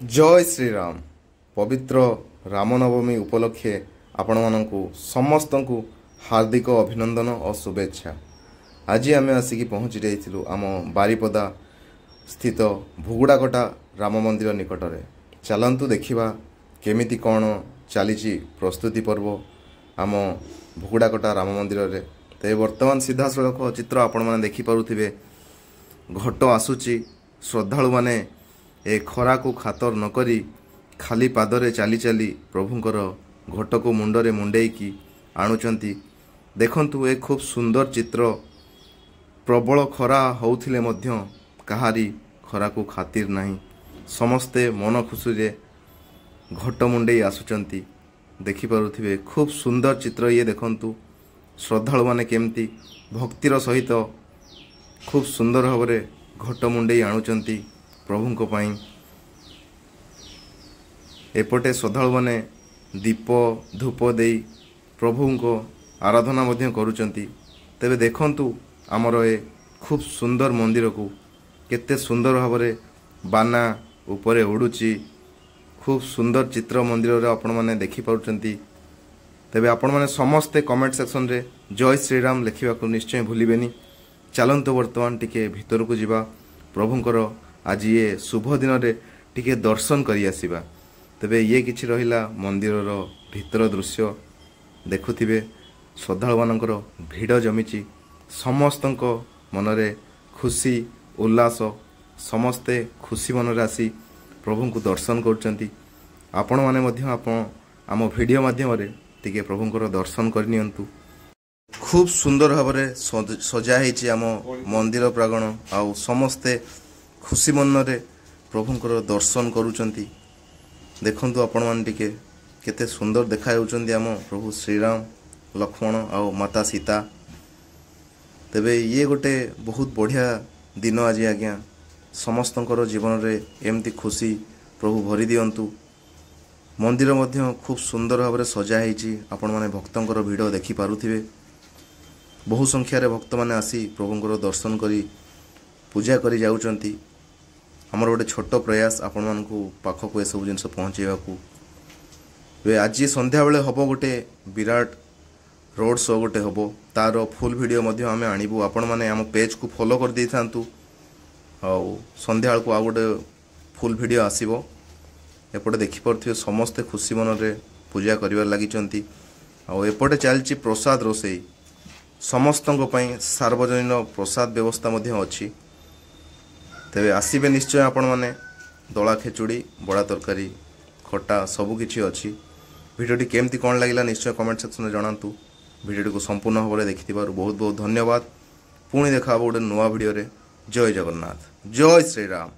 ଜୟ ଶ୍ରୀରାମ। ପବିତ୍ର ରାମନବମୀ ଉପଲକ୍ଷେ ଆପଣମାନଙ୍କୁ ସମସ୍ତଙ୍କୁ ହାର୍ଦ୍ଦିକ ଅଭିନନ୍ଦନ ଓ ଶୁଭେଚ୍ଛା। ଆଜି ଆମେ ଆସିକି ପହଞ୍ଚି ଯାଇଥିଲୁ ଆମ ବାରିପଦା ସ୍ଥିତ ଭୁଗୁଡ଼ାକଟା ରାମ ମନ୍ଦିର ନିକଟରେ। ଚାଲନ୍ତୁ ଦେଖିବା କେମିତି କ'ଣ ଚାଲିଛି ପ୍ରସ୍ତୁତି ପର୍ବ ଆମ ଭୁଗୁଡ଼ାକଟା ରାମ ମନ୍ଦିରରେ। ତେବେ ବର୍ତ୍ତମାନ ସିଧାସଳଖ ଚିତ୍ର ଆପଣମାନେ ଦେଖିପାରୁଥିବେ, ଘଟ ଆସୁଛି। ଶ୍ରଦ୍ଧାଳୁମାନେ ଏ ଖରାକୁ ଖାତର ନକରି ଖାଲି ପାଦରେ ଚାଲି ଚାଲି ପ୍ରଭୁଙ୍କର ଘଟକୁ ମୁଣ୍ଡରେ ମୁଣ୍ଡେଇକି ଆଣୁଛନ୍ତି। ଦେଖନ୍ତୁ, ଏ ଖୁବ୍ ସୁନ୍ଦର ଚିତ୍ର। ପ୍ରବଳ ଖରା ହେଉଥିଲେ ମଧ୍ୟ କାହାରି ଖରାକୁ ଖାତିର ନାହିଁ, ସମସ୍ତେ ମନ ଖୁସିରେ ଘଟ ମୁଣ୍ଡେଇ ଆସୁଛନ୍ତି। ଦେଖିପାରୁଥିବେ, ଖୁବ୍ ସୁନ୍ଦର ଚିତ୍ର ଇଏ। ଦେଖନ୍ତୁ ଶ୍ରଦ୍ଧାଳୁମାନେ କେମିତି ଭକ୍ତିର ସହିତ ଖୁବ୍ ସୁନ୍ଦର ଭାବରେ ଘଟ ମୁଣ୍ଡେଇ ଆଣୁଛନ୍ତି ପ୍ରଭୁଙ୍କ ପାଇଁ। ଏପଟେ ଶ୍ରଦ୍ଧାଳୁମାନେ ଦୀପ ଧୂପ ଦେଇ ପ୍ରଭୁଙ୍କ ଆରାଧନା ମଧ୍ୟ କରୁଛନ୍ତି। ତେବେ ଦେଖନ୍ତୁ ଆମର ଏ ଖୁବ୍ ସୁନ୍ଦର ମନ୍ଦିରକୁ କେତେ ସୁନ୍ଦର ଭାବରେ ବାନା ଉପରେ ଉଡ଼ୁଛି। ଖୁବ୍ ସୁନ୍ଦର ଚିତ୍ର ମନ୍ଦିରରେ ଆପଣମାନେ ଦେଖିପାରୁଛନ୍ତି। ତେବେ ଆପଣମାନେ ସମସ୍ତେ କମେଣ୍ଟ ସେକ୍ସନରେ ଜୟ ଶ୍ରୀରାମ ଲେଖିବାକୁ ନିଶ୍ଚୟ ଭୁଲିବେନି। ଚାଲନ୍ତୁ ବର୍ତ୍ତମାନ ଟିକେ ଭିତରକୁ ଯିବା, ପ୍ରଭୁଙ୍କର ଆଜି ଏ ଶୁଭ ଦିନରେ ଟିକେ ଦର୍ଶନ କରି ଆସିବା। ତେବେ ଇଏ କିଛି ରହିଲା ମନ୍ଦିରର ଭିତର ଦୃଶ୍ୟ। ଦେଖୁଥିବେ ଶ୍ରଦ୍ଧାଳୁମାନଙ୍କର ଭିଡ଼ ଜମିଛି, ସମସ୍ତଙ୍କ ମନରେ ଖୁସି ଉଲ୍ଲାସ, ସମସ୍ତେ ଖୁସି ମନରେ ଆସି ପ୍ରଭୁଙ୍କୁ ଦର୍ଶନ କରୁଛନ୍ତି। ଆପଣମାନେ ମଧ୍ୟ ଆପଣ ଆମ ଭିଡ଼ିଓ ମାଧ୍ୟମରେ ଟିକେ ପ୍ରଭୁଙ୍କର ଦର୍ଶନ କରିନିଅନ୍ତୁ। ଖୁବ୍ ସୁନ୍ଦର ଭାବରେ ସଜା ହେଇଛି ଆମ ମନ୍ଦିର ପ୍ରାଙ୍ଗଣ, ଆଉ ସମସ୍ତେ ଖୁସି ମନରେ ପ୍ରଭୁଙ୍କର ଦର୍ଶନ କରୁଛନ୍ତି। ଦେଖନ୍ତୁ ଆପଣମାନେ ଟିକେ କେତେ ସୁନ୍ଦର ଦେଖାଯାଉଛନ୍ତି ଆମ ପ୍ରଭୁ ଶ୍ରୀରାମ, ଲକ୍ଷ୍ମଣ ଆଉ ମାତା ସୀତା। ତେବେ ଇଏ ଗୋଟେ ବହୁତ ବଢ଼ିଆ ଦିନ ଆଜି ଆଜ୍ଞା। ସମସ୍ତଙ୍କର ଜୀବନରେ ଏମିତି ଖୁସି ପ୍ରଭୁ ଭରି ଦିଅନ୍ତୁ। ମନ୍ଦିର ମଧ୍ୟ ଖୁବ୍ ସୁନ୍ଦର ଭାବରେ ସଜା ହେଇଛି। ଆପଣମାନେ ଭକ୍ତଙ୍କର ଭିଡ଼ ଦେଖିପାରୁଥିବେ। ବହୁ ସଂଖ୍ୟାରେ ଭକ୍ତମାନେ ଆସି ପ୍ରଭୁଙ୍କର ଦର୍ଶନ କରି ପୂଜା କରି ଯାଉଛନ୍ତି। ଆମର ଗୋଟେ ଛୋଟ ପ୍ରୟାସ ଆପଣମାନଙ୍କୁ ପାଖକୁ ଏସବୁ ଜିନିଷ ପହଞ୍ଚାଇବାକୁ। ଏବେ ଆଜି ସନ୍ଧ୍ୟାବେଳେ ହେବ ଗୋଟେ ବିରାଟ ରୋଡ଼ ଶୋ ଗୋଟେ ହେବ, ତାର ଫୁଲ୍ ଭିଡ଼ିଓ ମଧ୍ୟ ଆମେ ଆଣିବୁ। ଆପଣମାନେ ଆମ ପେଜ୍କୁ ଫଲୋ କରିଦେଇଥାନ୍ତୁ, ଆଉ ସନ୍ଧ୍ୟାବେଳକୁ ଆଉ ଗୋଟେ ଫୁଲ୍ ଭିଡ଼ିଓ ଆସିବ। ଏପଟେ ଦେଖିପାରୁଥିବେ ସମସ୍ତେ ଖୁସି ମନରେ ପୂଜା କରିବାରେ ଲାଗିଛନ୍ତି, ଆଉ ଏପଟେ ଚାଲିଛି ପ୍ରସାଦ ରୋଷେଇ। ସମସ୍ତଙ୍କ ପାଇଁ ସାର୍ବଜନୀନ ପ୍ରସାଦ ବ୍ୟବସ୍ଥା ମଧ୍ୟ ଅଛି। ତେବେ ଆସିବେ ନିଶ୍ଚୟ ଆପଣମାନେ। ଦଳା ଖେଚୁଡ଼ି, ବଡ଼ା ତରକାରୀ, ଖଟା ସବୁ କିଛି ଅଛି। ଭିଡ଼ିଓଟି କେମିତି କ'ଣ ଲାଗିଲା ନିଶ୍ଚୟ କମେଣ୍ଟ ସେକ୍ସନରେ ଜଣାନ୍ତୁ। ଭିଡ଼ିଓଟିକୁ ସମ୍ପୂର୍ଣ୍ଣ ଭାବରେ ଦେଖିଥିବାରୁ ବହୁତ ବହୁତ ଧନ୍ୟବାଦ। ପୁଣି ଦେଖା ହେବ ଗୋଟେ ନୂଆ ଭିଡ଼ିଓରେ। ଜୟ ଜଗନ୍ନାଥ, ଜୟ ଶ୍ରୀରାମ।